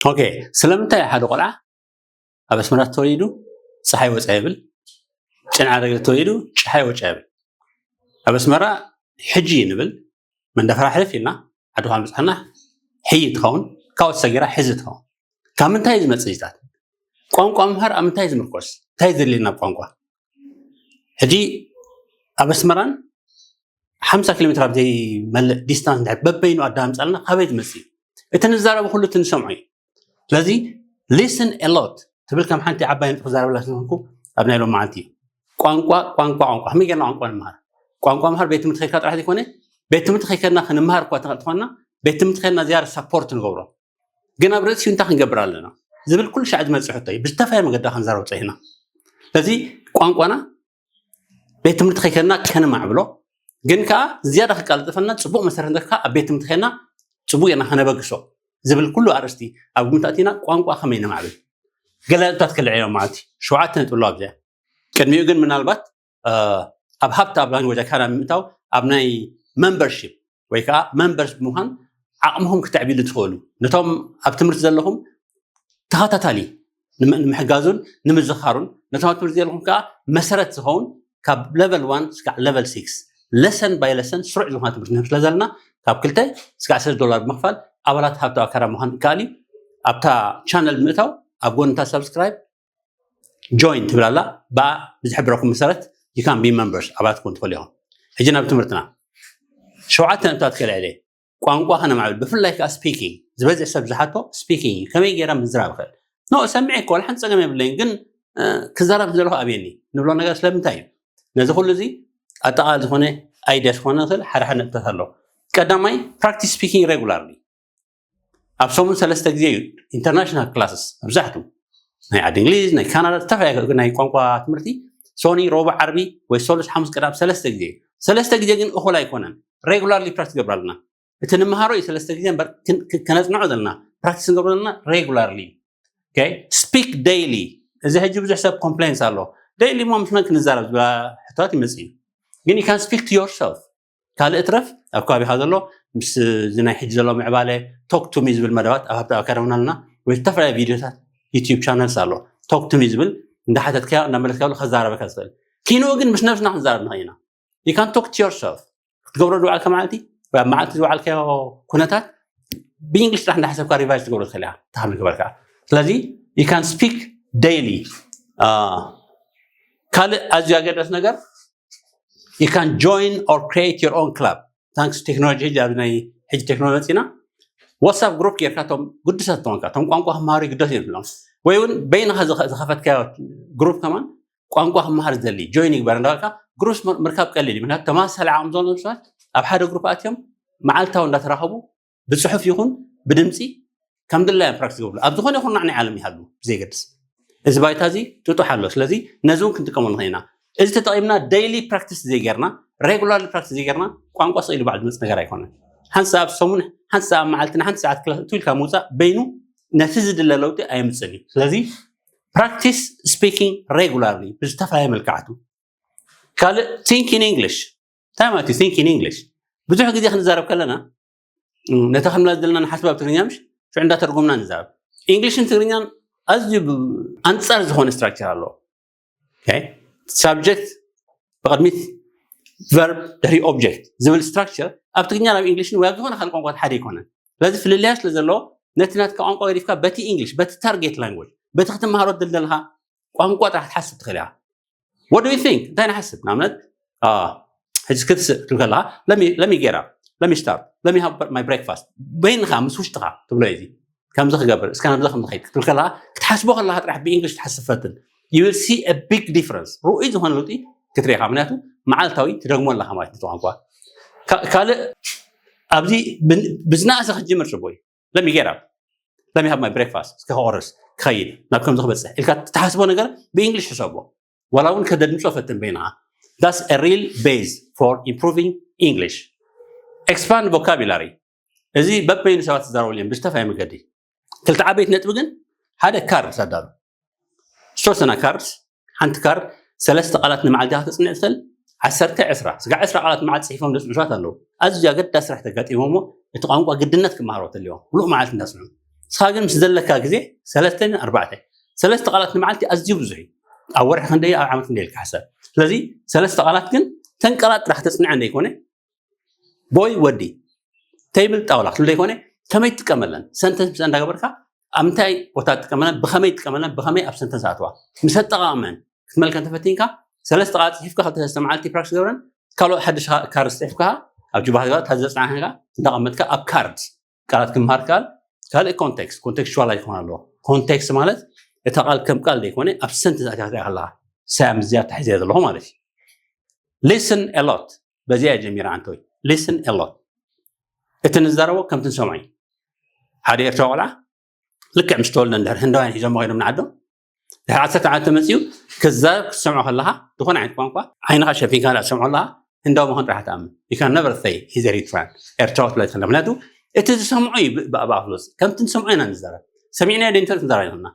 ኦኬ፣ ስለምንታይ ሓደ ቆልዓ ኣብ ኣስመራ ተወሊዱ ፀሓይ ወፃ ይብል፣ ጭንዓ ረግል ተወሊዱ ጭሓይ ወጫ ይብል? ኣብ ኣስመራ ሕጂ ንብል መንደፈራ ሕልፍ ኢልና ዓድኻ ምፅሕና ሕይ ትኸውን፣ ካብኡ ተሰጊራ ሕዚ ትኸውን። ካብ ምንታይ እዩ ዝመፅእ እዚታት? ቋንቋ ምምሃር ኣብ ምንታይ እዩ ዝምርኮስ? እንታይ ዘድልየና ቋንቋ? ሕጂ ኣብ ኣስመራን ሓምሳ ኪሎ ሜትር ኣብ ዘይመልእ ዲስታንስ እንድሕር በበይኑ ኣዳምፃልና ካበይ ዝመፅእ እዩ? እቲ ንዛረቡ ኩሉ እቲ ንሰምዖ እዩ። ስለዚ listen a lot ትብል ከም ሓንቲ ዓባይ ነጥቢ ክዛረበላ ስለዝኮንኩ ኣብ ናይ ሎም መዓልቲ እዩ። ቋንቋ ቋንቋ ቋንቋ ከመይ ጌርና ቋንቋ ንምሃር? ቋንቋ ምሃር ቤት ትምህርቲ ከይድካ ጥራሕ ዘይኮነ፣ ቤት ትምህርቲ ከይከድና ክንምሃር እኳ ተኾንና፣ ቤት ትምህርቲ ከድና ዝያዳ ሳፖርት ንገብሮ። ግን ኣብ ርእሲኡ እንታይ ክንገብር ኣለና ዝብል ኩሉ ሻዕ ዝመፅእ ሕቶ እዩ። ብዝተፈላለየ መገዲ ክንዛረብ ፀኒሕና። ስለዚ ቋንቋና ቤት ትምህርቲ ከይከድና ከነማዕብሎ፣ ግን ከዓ ዝያዳ ከቃልጥፈልና ፅቡቅ መሰረት ንረክብ ከዓ ኣብ ቤት ትምህርቲ ከድና ፅቡቅ ጌርና ከነበግሶ ዝብል ኩሉ ኣርእስቲ ኣብ ግምት ኣእቲና ቋንቋ ከመይ ነማዕብል? ገለ ነጥብታት ከልዕል እዮም ማለት እዩ። ሸውዓተ ነጥቢ ኣለዋ ኣብዚኣ። ቅድሚኡ ግን ምናልባት ኣብ ሃብቲ ኣብ ላንጉጅ ኣካዳሚ ምእታው ኣብ ናይ መምበርሺፕ ወይ ከዓ መምበርስ ብምዃን ዓቕምኹም ክተዕብሉ ትኽእሉ፣ ነቶም ኣብ ትምህርቲ ዘለኹም ተኸታታሊ ንምሕጋዙን ንምዝኻሩን፣ ነቶም ኣብ ትምህርቲ ዘለኹም ከዓ መሰረት ዝኸውን ካብ ለቨል ዋን ስካዕ ለቨል ሲክስ ለሰን ባይ ለሰን ስሩዕ ዝኾነ ትምህርቲ ንህብ ስለ ዘለና ካብ ክልተ ስካዕ ሰለስተ ዶላር ብምኽፋል ኣባላት ሃብታዊ ኣካዳሚ ምዃን ይከኣል እዩ። ኣብታ ቻነል ብምእታው ኣብ ጎንታ ሳብስክራይብ ጆይን ትብል ኣላ። ብኣ ብዝሕብረኩም መሰረት you can be members ኣባላት ክኾኑ ትኽእሉ ኢኹም። ሕጂ ናብ ትምህርትና ሸውዓተ ነጥብታት ከልዕለ ቋንቋ ከነማዕብል ብፍላይ ከዓ ስፒኪንግ ዝበዝሕ ሰብ ዝሓቶ ስፒኪንግ እዩ። ከመይ ገይረ ምዝራብ ይኽእል? ኖ ሰሚዐ እኮ ወላ ሓንቲ ፀገም የብለይን፣ ግን ክዛረብ ዘለኹ ኣብየኒ ንብሎ ነገር ስለምንታይ እዩ? ነዚ ኩሉ እዚ ኣጠቓላሊ ዝኾነ ኣይድያ ዝኾነ ንኽእል ሓደ ሓደ ነጥብታት ኣሎ። ቀዳማይ ፕራክቲስ ስፒኪንግ ሬጉላርሊ ኣብ ሰሙን ሰለስተ ግዜ እዩ ኢንተርናሽናል ክላስስ መብዛሕቱ ናይ ዓዲ እንግሊዝ ናይ ካናዳ ዝተፈላለዩ ናይ ቋንቋ ትምህርቲ ሶኒ ሮባ ዓርቢ ወይ ሶሉስ ሓሙስ ቀዳም ሰለስተ ግዜ ሰለስተ ግዜ ግን እኹል ኣይኮነን። ሬጉላርሊ ፕራክቲስ ገብር ኣለና። እቲ ንምሃሮ እዩ ሰለስተ ግዜ እምበር ከነፅንዖ ዘለና ፕራክቲስ ንገብሮ ዘለና ሬጉላርሊ። ስፒክ ደይሊ። እዚ ሕጂ ብዙሕ ሰብ ኮምፕሌንስ ኣሎ። ደይሊ ሞ ምስ መን ክንዛረብ ዝብላ ሕቶታት ይመፅእ እዩ። ግን you can speak to yourself ካልእ እትረፍ ኣብ ከባቢኻ ዘሎ ምስ እዚ ናይ ሕጂ ዘሎ ምዕባለ ቶክ ቱ ሚ ዝብል መደባት ኣብ ሃብቲ ኣካዳምና ኣለና ወይ ዝተፈላለዩ ቪድዮታት ዩቲዩብ ቻነልስ ኣሎ። ቶክ ቱ ሚ ዝብል እንዳሓተትካዮ እንዳመለስካሉ ከዛረበካ ዝኽእል ኪንኡ ግን ምስ ነብስና ክንዛረብ ንኽእል ኢና። You can talk to yourself ክትገብሮ ዝውዓልካ መዓልቲ ወይ ኣብ መዓልቲ ዝውዓልካዮ ኩነታት ብእንግሊሽ ጥራሕ እንዳሓሰብካ ሪቫይዝ ትገብሮ ትኽእል ኢኻ። ተሃብ ንገበርካ ስለዚ you can speak daily። ካልእ ኣዝዩ ኣገዳሲ ነገር you can join or create your own club thanks to technology ሕጂ ኣብ ናይ ሕጂ ቴክኖሎጂ መፂና ዋትሳፕ ግሩፕ ጌርካ ቶም ግዱሳት ተኾንካ ቶም ቋንቋ ክመሃሩ ይግደሱ እዮም ትብሎም ወይ እውን በይንኻ ዝኸፈትካዮ ግሩፕ ከማን ቋንቋ ክመሃር ዝደሊ ጆይን ይግበር እንዳበልካ ግሩፕ ምርካብ ቀሊል እዩ። ምክንያቱ ተመሳሳሊ ዓቕሚ ዘለዎም ሰባት ኣብ ሓደ ግሩፕ ኣትዮም መዓልታዊ እንዳተራኸቡ ብፅሑፍ ይኹን ብድምፂ ከም ድላዮም ፕራክቲስ ገብሩ ኣብ ዝኾነ ይኹን ናይ ዓለም ይሃሉ ብዘይገድስ እዚ ባይታ እዚ ጥጡሕ ኣሎ። ስለዚ ነዚ እውን ክንጥቀመሉ ንኽእል ኢና። እዚ ተጠቒምና ደይሊ ፕራክቲስ ዘይገርና ሬጉላርሊ ፕራክቲስ ዘይገርና ቋንቋ ስቕ ኢሉ ባዕሉ ዝመፅእ ነገር ኣይኮነን። ሓንቲ ሰዓት ሰሙን ሓንቲ ሰዓት መዓልቲ ንሓንቲ ሰዓት ክላስ እትው ኢልካ ምውፃእ በይኑ ነቲ ዝድለ ለውጢ ኣየምፅን እዩ። ስለዚ ፕራክቲስ ስፒኪንግ ሬጉላርሊ ብዝተፈላለየ መልክዓቱ። ካልእ ቲንኪን ኢንግሊሽ እንታይ ማለት እዩ? ቲንኪን ኢንግሊሽ ብዙሕ ግዜ ክንዛረብ ከለና ነታ ከምላ ዘለና ንሓስብ ኣብ ትግርኛ ምሽ ሽዑ እንዳተርጎምና ንዛረብ። ኢንግሊሽን ትግርኛን ኣዝዩ ኣንፃር ዝኾነ ስትራክቸር ኣለዎ። ሳብጀክት ብቕድሚት ቨርብ ድሕሪ ኦብጀክት ዝብል ስትራክቸር ኣብ ትግርኛ ናብ ኢንግሊሽን ወይ ኣብ ዝኾነ ካልእ ቋንቋ ሓደ ኣይኮነን። ስለዚ ፍልልያ ስለ ዘለዎ ነቲ ናትካ ቋንቋ ገዲፍካ በቲ ኢንግሊሽ በቲ ታርጌት ላንጉጅ በቲ ክትመሃሮ ድልደልካ ቋንቋ ጥራሕ ክትሓስብ ትኽእል ኢኻ። What do you think እንታይ ንሓስብ ንኣብነት ሕጂ ክትስእ ክትብል ከለካ ለሚ ጌራ ለሚ ስታርት ለሚ ሃብ ማይ ብሬክፋስት በይንካ ምስ ውሽጥካ ትብሎ እዩ። ከምዚ ክገብር እስከ ናብዚ ከም ዝኸይድ ክትብል ከለካ ክትሓስቦ ከለካ ጥራሕ ብእንግሊሽ ክትሓስብ ፈትን you will see a big difference ርኡይ ዝኾነ ለውጢ ክትሪኢካ ምክንያቱ መዓልታዊ ትደግሞ ኣለካ ማለት ነቲ ቋንቋ። ካልእ ኣብዚ ብዝነኣሰ ክትጅምር ፅቡቅ እዩ። ለሚ ጌራ ለሚ ሃብ ማይ ብሬክፋስት እስከ ክቆርስ ክኸይድ ናብ ከምዚ ክበፅሕ ኢልካ ትሓስቦ ነገር ብእንግሊሽ ሕሰቦ ዋላ እውን ከደድምፆ ፈትን በይንኻ። That's a real base for improving English። Expand vocabulary እዚ በበይኑ ሰባት ዝዛረብሉ እዮም ብዝተፈላለየ መገዲ። ክልተ ዓበይቲ ነጥቢ ግን ሓደ ካርድ ኣዳሉ ዝተወሰና ካርድ ሓንቲ ካርድ ሰለስተ ቃላት ንመዓልቲ ክትፅንዕ ትኽእል ዓሰርተ ዕስራ ስጋ ዕስራ ቃላት መዓልቲ ፅሒፎም ዘፅንዑ ሰባት ኣለዉ። ኣዝዩ ኣገዳሲ ስራሕ ተጋጢሞሞ እቲ ቋንቋ ግድነት ክመሃሮ ተልዎ ሙሉእ መዓልቲ እንዳፅንዑ ንስኻ ግን ምስ ዘለካ ግዜ ሰለስተ ኣርባዕተ ሰለስተ ቃላት ንመዓልቲ ኣዝዩ ብዙሕ እዩ። ኣብ ወርሒ ክንደይ ኣብ ዓመት ክንደይ ኢልካ ሕሰብ። ስለዚ ሰለስተ ቃላት ግን ተን ቃላት ጥራሕ ተፅንዐ እንደይኮነ ቦይ ወዲ ቴብል ጣውላ ክትብል ዘይኮነ ከመይ ትጥቀመለን ሰንተንስ ምስ እንዳገበርካ ኣብ ምንታይ ቦታ ትጥቀመለን ብኸመይ ትጥቀመለን ብኸመይ ኣብ ሰንተንስ ኣትዋ ምስ ኣጠቃቅመን ክትመልከን ተፈቲንካ ሰለስተ ቃላት ፅሒፍካ ክልተ ሰለስተ መዓልቲ ፕራክቲስ ገብረን ካልኦት ሓድሽ ካርድ ፅሒፍካ ኣብ ጅባካ ታዘፅናሕካ እንዳቐመጥካ ኣብ ካርድ ቃላት ክምሃር ካል ካልእ ኮንቴክስት ኮንቴክስቹዋል ኣይኮን ኣለዎ። ኮንቴክስት ማለት እታ ቃል ከም ቃል ዘይኮነ ኣብ ሰንተንስ ኣትያ ከለካ ሳያ ምዝያ ታሒዘ ዘለኹ ማለት እዩ። Listen a lot በዚኣ ጀሚረ ዓንተወይ። Listen a lot እቲ ንዛረቦ ከምቲ ንሰምዖ እዩ። ሓደ ኤርትራ ቆልዓ ልክዕ ምስ ተወልደ እንድሕር ህንዳውያን ሒዞሞ ኮይኖም ንዓዶም ድሕሪ ዓሰርተ ዓመት ተመፅኡ ክዛረብ ክትሰምዖ ከለካ ዝኾነ ዓይነት ቋንቋ ዓይንካ ሸፊንካ ዳ ትሰምዖ ኣለካ ህንዳዊ መኾን ጥራሕ ትኣምን you can never say he's Eritrean ኤርትራዊ ትብለ ትኽእል ምክንያቱ እቲ ዝሰምዖ እዩ ብኣፍሎፅ ከምቲ ንሰምዖ ኢና ንዛረብ ሰሚዕና ዶ ኢንተርት ንዛረብ ይኽእልና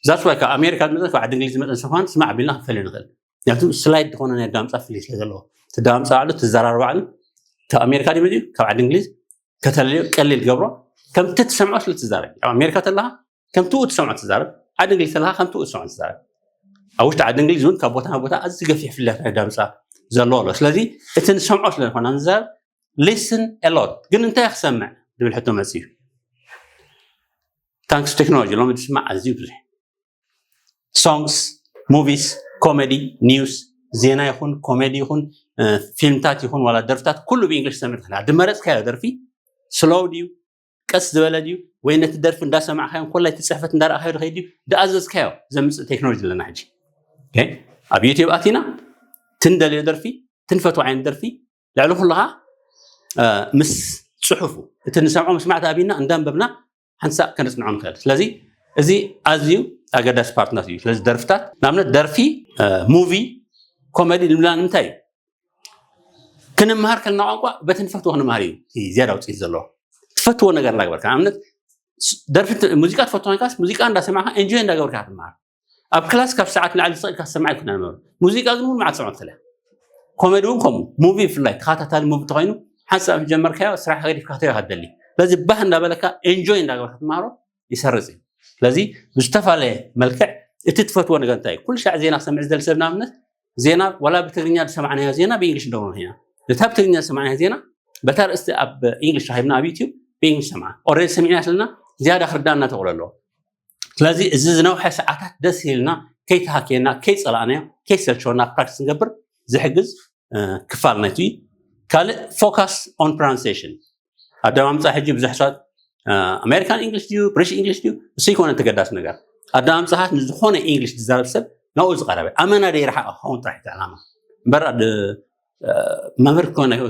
ዛስ ዋይ ካብ ኣሜሪካ ዝመፀ ካብ ዓዲ እንግሊዝ ዝመፀ ሰኳን ስማዕ ቢልና ክንፈልዮ ንኽእል ምክንያቱ ስላይድ ዝኾነ ናይ ዳምፃ ፍልይ ስለ ዘለዎ እቲ ዳምፃ ባዕሉ ትዘራር ባዕሉ ካብ ኣሜሪካ ድዩ መፅኡ ካብ ዓዲ እንግሊዝ ከተለልዮ ቀሊል ገብሮ ከምቲ ትሰምዖ ስለ ትዛረብ ኣብ ኣሜሪካ ተለካ ከምቲ ትሰምዖ ትዛረብ ዓዲ እንግሊዝ ተለካ ከምቲ ትሰምዖ ትዛረብ ኣብ ውሽጢ ዓዲ እንግሊዝ እውን ካብ ቦታ ናብ ቦታ ኣዝዩ ገፊሕ ፍልያት ናይ ዳምፃ ዘለዎ ኣሎ ስለዚ እቲ ንሰምዖ ስለ ዝኾና ንዛረብ listen a lot ግን እንታይ ክሰምዕ ዝብል ሕቶ መፅኡ ታንክስ ቴክኖሎጂ ሎሚ ዝስማዕ ኣዝዩ ብዙሕ songs movies comedy news ዜና ይኹን ኮሜዲ ይኹን ፊልምታት ይኹን ዋላ ደርፍታት ኩሉ ብእንግሊሽ ሰምዕ ትኽእል ድመረፅካዮ ደርፊ ስሎው ድዩ ቀስ ዝበለ ድዩ ወይ ነቲ ደርፊ እንዳሰማዕካዮ ኮላይ እቲ ፅሕፈት እንዳረእካዮ ድኸይ ድዩ ድኣዘዝካዮ ዘምፅእ ቴክኖሎጂ ኣለና ሕጂ ኣብ ዩቲብ ኣቲና ትንደልዮ ደርፊ ትንፈትዎ ዓይነት ደርፊ ልዕሊ ኩሉ ከዓ ምስ ፅሑፉ እቲ ንሰምዖ ምስማዕ ተኣቢና እንዳንበብና ሓንሳእ ከነፅንዖ ንኽእል ስለዚ እዚ ኣዝዩ ኣገዳሲ ፓርትናት እዩ ስለዚ ደርፍታት ንኣብነት ደርፊ ሙቪ ኮሜዲ ንብላ ንምንታይ እዩ ክንምሃር ከለና ቋንቋ በቲ ንፈትዎ ክንምሃር እዩ ዝያዳ ውፅኢት ዘለዎ ትፈትዎ ነገር እናገበርካ ንኣብነት ደርፊ ሙዚቃ ትፈትዎ ኮይንካስ ሙዚቃ እንዳሰማዕካ ኤንጆይ እንዳገበርካ ትምሃር ኣብ ክላስ ካብ ሰዓት ንላዕሊ ስቕ ኢልካ ትሰምዓ ኣይኮነን መምህር። ሙዚቃ ግን እውን መዓት ትሰምዖ ትኽእል እያ። ኮሜዲ እውን ከምኡ። ሙቪ ብፍላይ ተኸታታሊ ሙቪ እንተኾይኑ ሓንሳብ ምስ ጀመርካዮ ስራሕ ገዲፍካ ክትሪኦ ኢኻ ትደሊ። ስለዚ ባህ እንዳበለካ ኤንጆይ እንዳገበርካ ትመሃሮ ይሰርፅ እዩ። ስለዚ ብዝተፈላለየ መልክዕ እቲ ትፈትዎ ነገር እንታይ እዩ? ኩሉ ሻዕ ዜና ክሰምዕ ዝደሊ ሰብ ንኣብነት ዜና ዋላ ብትግርኛ ዝሰማዕናዮ ዜና ብእንግሊሽ ንደግሞ ኢና። ነታ ብትግርኛ ዝሰማዕናዮ ዜና በታ ርእስቲ ኣብ እንግሊሽ ረኺብና ኣብ ዩትዩብ ብእንግሊሽ ሰምዓ። ኦልሬዲ ሰሚዕና ስለና ዝያዳ ክርዳእና ተኽእሎ ኣለዎ። ስለዚ እዚ ዝነውሐ ሰዓታት ደስ ኢልና ከይተሃክየና ከይፀላእናዮ ከይሰልቸወና ፕራክቲስ ንገብር ዝሕግዝ ክፋል ናይቲ ካልእ focus on pronunciation ኣደማምፃ ሕጂ ብዙሕ ሰባት ኣሜሪካን እንግሊሽ ድዩ ብሪሽ እንግሊሽ ድዩ እሱ ይኮነ ተገዳሲ ነገር ኣደማምፃኻት ንዝኾነ እንግሊሽ ዝዛረብ ሰብ ናብኡ ዝቀረበ ኣመና ደይረሓቀ ክኸውን ጥራሕ እቲ ዕላማ እምበር መምህር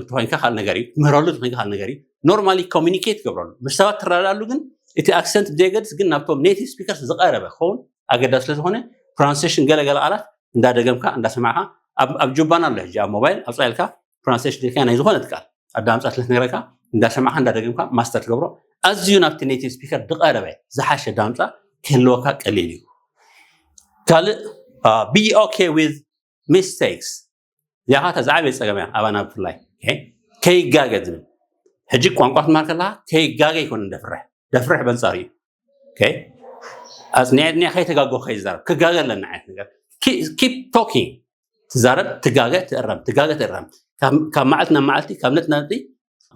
ተኮይንካ ካልእ ነገር እዩ ምህረሉ ተኮይንካ ካልእ ነገር እዩ normally communicate ገብረሉ ምስ ሰባት ትረዳዳሉ ግን እቲ ኣክሰንት ብዘየገድስ ግን ናብቶም native speakers ዝቀረበ ክኸውን ኣገዳሲ ስለዝኾነ pronunciation ገለገለ ቃላት እንዳደገምካ እንዳሰማዕካ ኣብ ጁባና ኣሎ ሕጂ ኣብ ሞባይል ኣውፃኢልካ pronunciation ኢልካ ናይ ዝኾነ ትቃል ኣዳምፃ ስለትነግረካ እንዳሰማዕካ እንዳደገምካ master ትገብሮ ኣዝዩ ናብቲ native speaker ዝቀረበ ዝሓሸ ዳምፃ ክህልወካ ቀሊል እዩ ካልእ be okay with mistakes እዚኣ ከዓ ዝዓበየ ፀገም እያ ኣባና ብፍላይ ከይጋገ ዝብል ሕጂ ቋንቋ ትማር ከለካ ከይጋገ ይኮነ ደፍርሕ ደፍርሕ በንፃር እዩ ኣፅኒዐ ኣፅኒዐ ከይተጋጎ ከይዛረብ ክጋገ ኣለና ዓይነት ነገር keep talking ትዛረብ ትጋገ ትእረም ትጋገ ትእረም ካብ መዓልቲ ናብ መዓልቲ ካብ ነጥ ናብ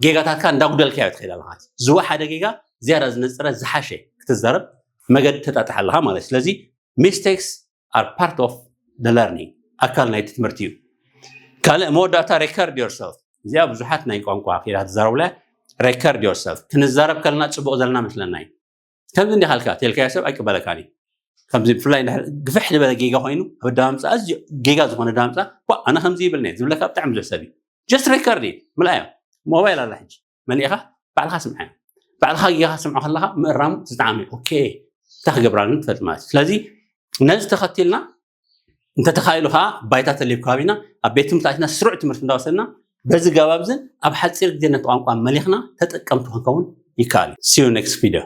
ጌጋታትካ እንዳጉደልካዮ ትኸይድ ኣለካ ዝወሓደ ጌጋ ዝያዳ ዝነፅረ ዝሓሸ ክትዛረብ መገዲ ተጣጥሕ ኣለካ ማለት ስለዚ mistakes are part of the learning ኣካል ናይቲ ትምህርቲ እዩ ካልእ መወዳእታ record yourself እዚኣ ብዙሓት ናይ ቋንቋ ኪዳ ትዛረቡላ record yourself ክንዛረብ ከለና ፅቡቅ ዘለና መስለና እዩ ከምዚ እንዲኻ ኢልካ ተልካዮ ሰብ ኣይቅበለካን እዩ ከምዚ ብፍላይ ግፍሕ ዝበለ ጌጋ ኮይኑ ኣብ ዳምፃ ኣዝዩ ጌጋ ዝኾነ ዳምፃ ኣነ ከምዚ ይብል ነ ዝብለካ ብጣዕሚ ብዙሕ ሰብ እዩ just record ምልኣዮ ሞባይል ኣላ ሕጂ መሊእኻ ባዕልኻ ስምዓዮ ባዕልኻ ጌጋ ስምዖ ከለኻ ምእራሙ ዝጠዓመ ኦኬ እንታይ ክገብራሉ ትፈልጥ ማለት እዩ ስለዚ ነዚ ተኸቲልና እንተተኻኢሉ ከዓ ባይታ ተልዩ ከባቢና ኣብ ቤት ትምህርቲ ኣትና ስሩዕ ትምህርቲ እንዳወሰድና በዚ ገባብዝን ኣብ ሓፂር ግዜ ነቲ ቋንቋ መሊኽና ተጠቀምቲ ክንከውን ይከኣል እዩ see you next video